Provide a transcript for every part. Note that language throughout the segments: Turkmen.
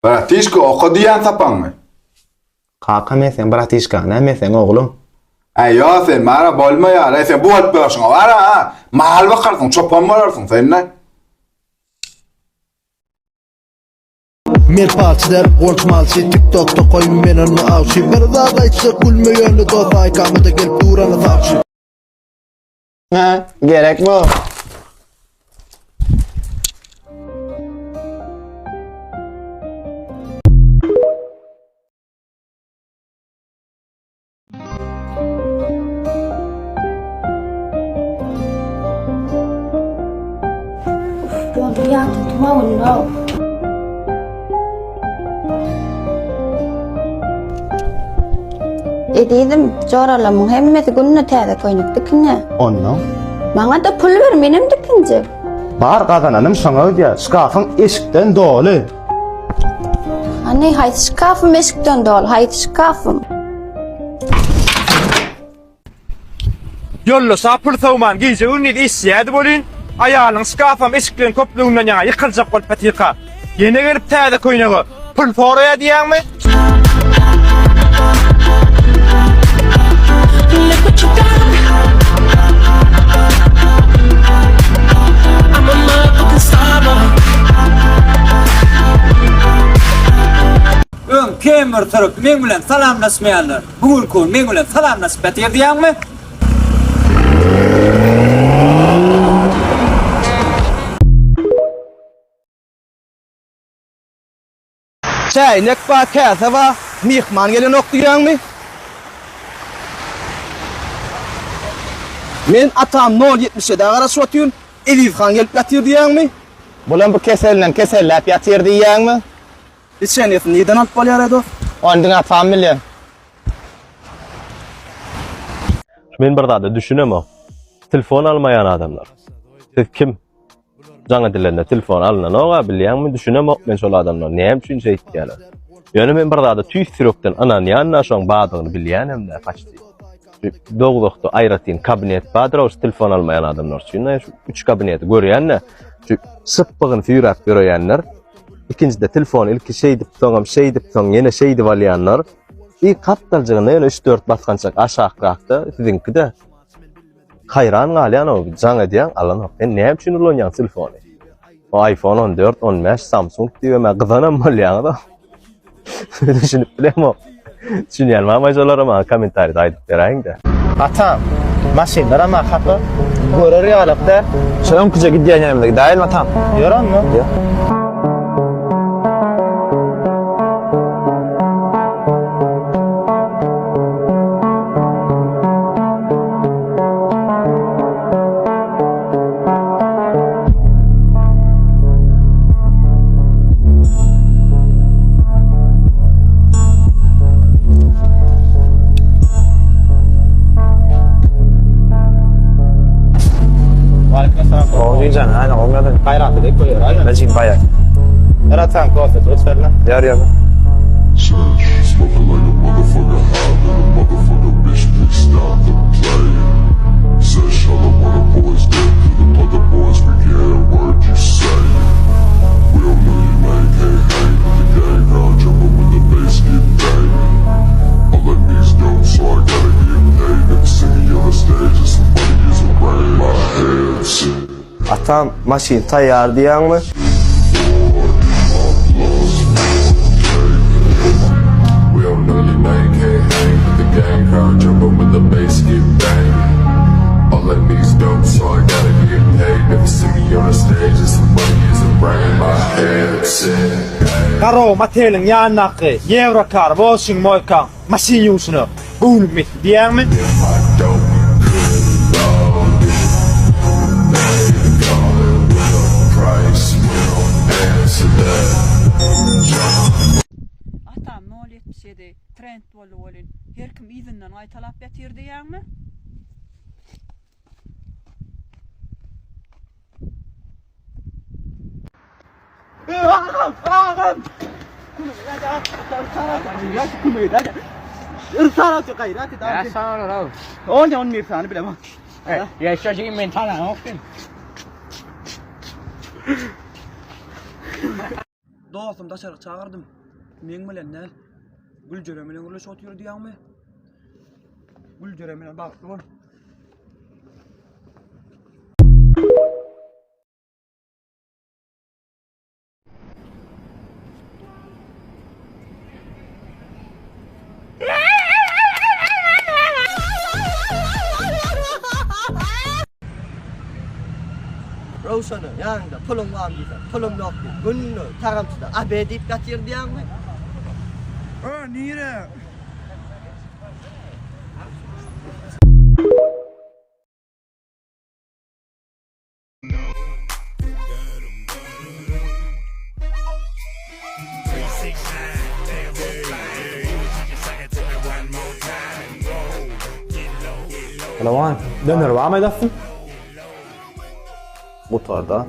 Bratişka oka diýýän sapaňmy? Kaka men seň bratişkaň däl men seň ogluň. Äý ýok sen bara bolmaýar äý sen bu bolup ýörşüňe bara ha mal bakarsyň çopan bolarsyň sen-de. Men palçy däl golt malçy tik tokda goý men ony awçy bir zat aýtsak gülme ýöne dos aýkamyda gelip dur ana sawçy. Hä, gerek bu. Boldy ýatlatma onda. Ezizim, joralarymyň hemmesi günde täze köýnek dikinýär. Onnoň? Maňa-da pul ber, menem dikinjek. Bar gazananym şoňa gidýär. Şkafyň eşikden doly. Hany, haýsy şkafym eşikden doly, haýsy şkafym? Ýoldaşa pul sowman gije-gündiz işleýärdi welin, aýalynyň şkafam eşikleň köplüginden ýaňa ýykyljak bolup ýatyrka, ýene gelip täze köýnege pul soraýar diýýäňmi? Öň kemir sürüp meň bilen salamlaşmaýanlar bu günki gün meň bilen salamlaşyp ýatyr diýýäňmi? Çäýnek bar, käse bar, myhman gelenok diýýäňmi? Men atam nol ýetmiş ýedä garaşyp otyryn, Eziz han gelip ýatyr diýýäňmi? Bulam bu keselinden keselläp ýatyr diýýäňmi? Liçeniýasy nirden alyp bolýar-a dos? Ony diňe atam bilýär. Men bir zada düşünemok. Telefon almaýan adamlar. Siz kim? Jaň edilende telefon alynanok-a bilýäňmi? Düşünemok men şol adamlar näme üçin şeýtýärler. Ýöne men bir zada tüýs ýürekden ynanýan-da şoň bardygyny bilýänem-dä paçti. Dowzahda aýratyn kabinet bardyr-ow şu telefon almaýan adamlar üçin-de şu üç kabineti görýän-de şu şypbygyny süýräp ýöreýänler. Ikinjide telefony ilki şeýdip soňam şeýdip soň ýene şeýdip alýanlar. I gapdaljygynda ýene 3-4 basgançak aşakrakda siziňki-de. Haýran galýan o jaň edýäň alanok. Sen näme üçin ulanýaň telefony? O iPhone 14, 15, Samsung diýip gyzanam bolýaňyz. Düşünip bilemok. Düşünýän barmy şolara maňa kommentariýada aýdyp beräýiňdä. Atam, maşynlaram-a hapa, görer ýalak däl. Şo öňküje gidýän ýerimize gidäýelim atam. Ýör onda. Ýör. Atam, maşyn taýýar diýýäňmi? Garagum oteliň ýanyndaky Ýewrokar washing moýkaň maşyn ýuwşuna göwnüm ýetdi diýýäňmi? Atam nol 77 trend boldy welin her kim yzyndan gaýtalap ýatyr diýýäňmi? Dostum daşaryk çagyrdym. Meň bilen däl. Güljeren bilen gürleşip otyr diýýäňmi? Güljeren bilen bagtly bol. Röwşene, ýanyňda puluň barmy diýse, pulum ýok diýip, günde tagamçyda obed iýip ýatyr diýýäňmi? Ö, nire? Alawan, döner barmy aýdarsyn? Gutarda.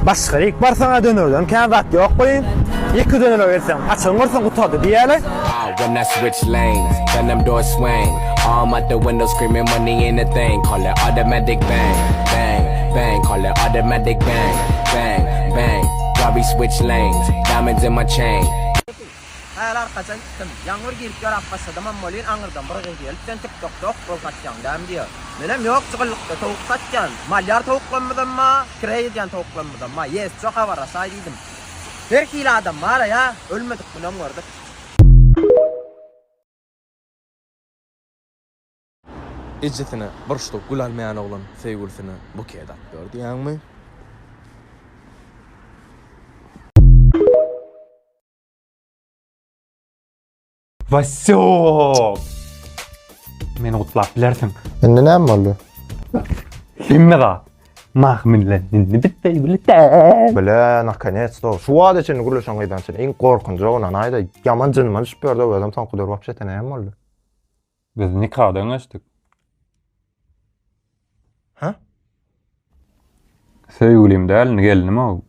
Başgaryk barsaň-a dönerden kän zat ýok welin, ýeke dönere gelseň, açygyň görseň gutardy diýýäle. When I switch lanes, then them doors swing. Arm out the window screaming money ain't a thing. Call it automatic bang, bang, bang. Call it automatic bang, bang, bang. Robbie switch lanes, diamonds in my chain. Häli arkaça gitdim. Ýaňy bir girip ýöräp başladymam welin aňyrdan bir gyz gelip sen tiktokda okbol satýaň dämi diýýär. Menem ýok jygyllykda towuk satýan. Malýar towuklarymyzam bar, kireý edýän towuklarymyzam bar. Ýesço habarlaşaý diýdim. Her hili adam bar-a ýa, ölmedik günem gördük. Ejesine bir ştuk gül almaýan oglan söýgülisine buket alyp ber diýýäňmi? Wasýok! Meni gutlap bilersiň. Indi näme boldy? Hemme zat. Mahmyt bilen indi biz söýgüli däl. Bile, nakonec-to. Şu wagta çenli gürleşen gyzdan çenli iň gorkunjy oglan aýda ýaman jynyma düşüp ýördi özem soňky döwür wapşe näme boldy? Biz nikadan geçdik. Hä? Söýgülim däl, indi gelnim-ow.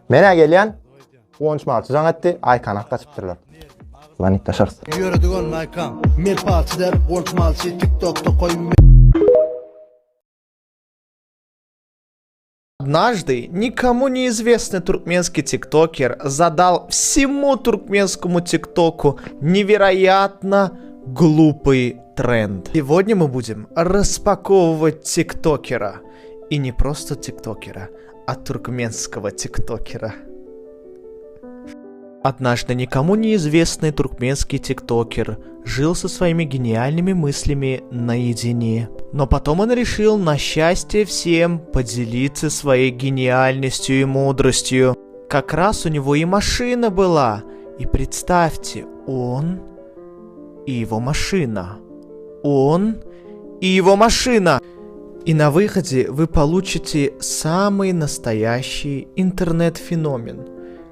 Men-ä gelýän. Guwanç Malçy jaň etdi, Aýkany gaçypdyrlar. Zwanitlaşarys. Ýöredik ony Aýkan. Men palçy däl, Guwanç Malçy, TikTokda goý. Однажды никому неизвестный туркменский тиктокер задал всему туркменскому тиктоку невероятно глупый тренд. Сегодня мы будем распаковывать тиктокера. И не просто тиктокера, а туркменского тиктокера. Однажды никому неизвестный туркменский тиктокер жил со своими гениальными мыслями наедине. Но потом он решил на счастье всем поделиться своей гениальностью и мудростью. Как раз у него и машина была. И представьте, он и его машина. Он и его машина. И на выходе вы получите самый настоящий интернет-феномен,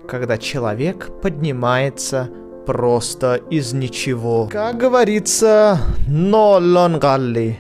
когда человек поднимается просто из ничего. Как говорится, но лонгалли.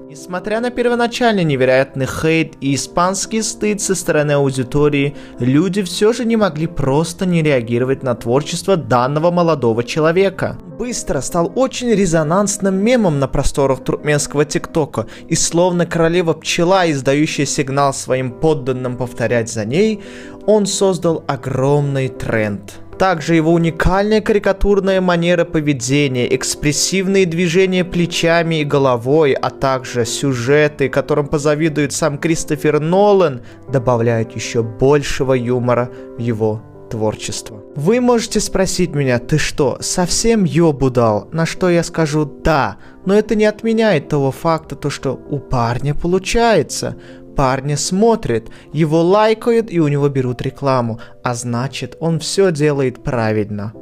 Несмотря на первоначальный невероятный хейт и испанский стыд со стороны аудитории, люди все же не могли просто не реагировать на творчество данного молодого человека. Быстро стал очень резонансным мемом на просторах туркменского тиктока и словно королева пчела, издающая сигнал своим подданным повторять за ней, он создал огромный тренд. Также его уникальная карикатурная манера поведения, экспрессивные движения плечами и головой, а также сюжеты, которым позавидует сам Кристофер Нолан, добавляют еще большего юмора в его творчество. Вы можете спросить меня, ты что, совсем ёбу дал? На что я скажу да, но это не отменяет того факта, то что у парня получается. Парня смотрят, его лайкают и у него берут рекламу, а значит он все делает правильно.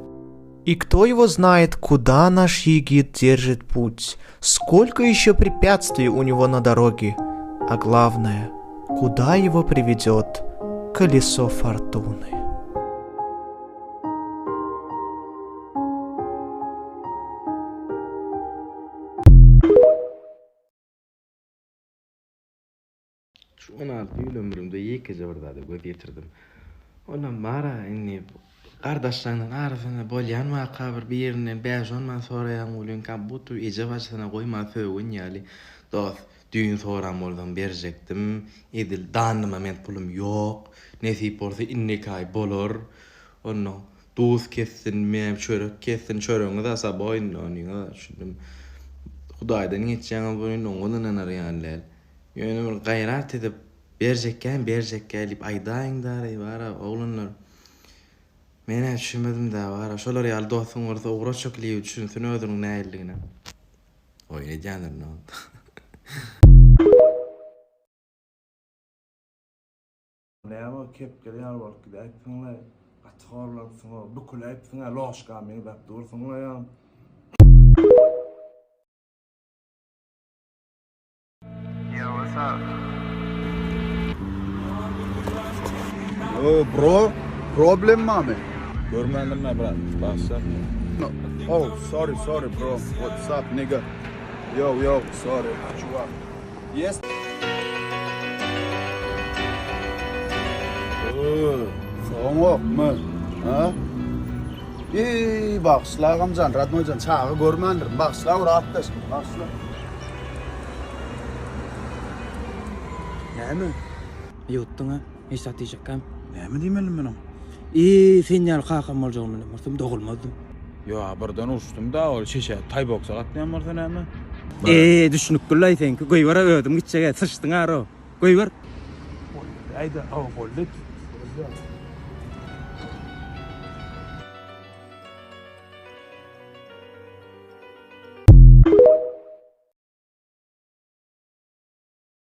И кто его знает, куда наш Егит держит путь, сколько еще препятствий у него на дороге, а главное, куда его приведет колесо фортуны. Şu 16 ýyl ömrümde ýekeje bir zada göz ýetirdim. Onam bar-a indi gardaşlarynyň arasynda bolýan waka bir birinden bäş-on manat soraýaň welin как будто eje bajysyna goýman sögen ýaly dost düýn soran bolsaň berjekdim edil danny moment pulum ýok nesip bolsa indiki aý bolar onda duz kessin menem çörek kessin çöregiňiz asaboý indi onyňa düşündim hudaýdan geçýäňiz welin oňa-da ynanar ýaly däl ýöne bir gaýrat edip Berjekkäm berjekkä diýip aýdaýyň dary bara oglanlar. Menä düşünmedim da bara şolar ýaly dostuň bolsa ugrat şo klibi düşünsin özüniň nähilidigine. Oýun edýändir no. Näme kepderi ýaly bolup gidäýipsiňle. Gaty horlanypsyň-ow, büküläýipsiň-ä, loşka meňzäp dursuň-la ýa. Yo bro, problem barmy? Görmändim men brat, bagşla. Oh, sorry, sorry bro. What's up nigga? Yo, yo, sorry. Çuva. Yes. Soňokmy? Ha? Eý, bagyşla agamjan, radnoýjan, çaga görmändirin. Bagyşla, brat, bagyşla. Näme? Ýutduň-a? Hiç zat diýjekkäm. Näme diýmeli men oňa? Eý, sen ýaly kakam boljagyny bilen bolsam dogulmazdym. Ýa, birden uruşdym-da, ol şeşe taýboksa gatnaýan bolsa näme? Eý, düşünip gül-aý seňki. Goýber-ä özüm gitjek-ä, syçdyň-a-row. Goýber. Boldy-aýda, hawa boldy. Boldy.